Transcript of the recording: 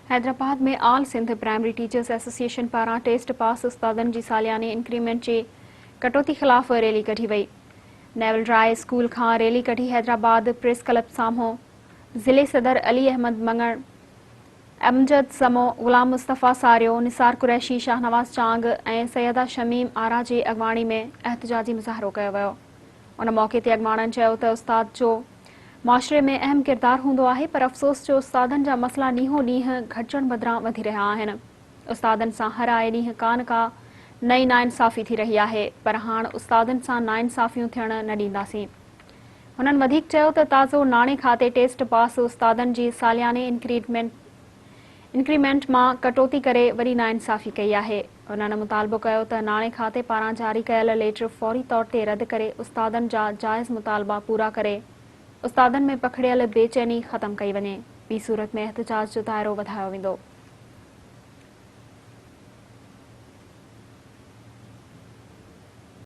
Hyderabad ۾ all Sindh primary teachers association پاران test pass استادن جي سالياني انڪريمينٽ جي ڪٽوتي خلاف ريلي ڪڍي وئي. نيول ڊرائي اسڪول کان ريلي ڪڍي حيدرآباد پريس ڪلب سامهون ضلعي صدر علي احمد مڱڻ، امجد سمو، غلام مصطفيٰ ساريو، نثار قريشي، شاهنواز چانگ ۽ سيده شميم آرا جي اڳواڻي ۾ احتجاجي مظاهرو ڪيو ويو. ان موقعي تي اڳواڻن چيو ته استاد جو معاشري ۾ اهم ڪردار هوندو آهي پر افسوس جو استادن جا مسئلا ڏينهون ڏينهن گهٽجڻ بدران وڌي رهيا آهن، استادن سان هر آئي ڏينهن ڪا نه ڪا نئين ناانصافي ٿي رهي آهي پر هاڻ استادن سان ناانصافيون ٿيڻ نه ڏينداسين. هنن وڌيڪ چيو ته تازو ناڻي کاتي ٽيسٽ پاس استادن جي سالياني انڪريمينٽ مان ڪٽوتي ڪري وڏي ناانصافي ڪئي آهي. هنن مطالبو ڪيو ته ناڻي کاتي پاران جاري ڪيل ليٽر فوري طور تي رد ڪري استادن جا جائز مطالبا پورا ڪري استادن ۾ پکڙيل بي چيني ختم ڪئي وڃي، ٻي صورت ۾ احتجاج جو دائرو وڌايو ويندو.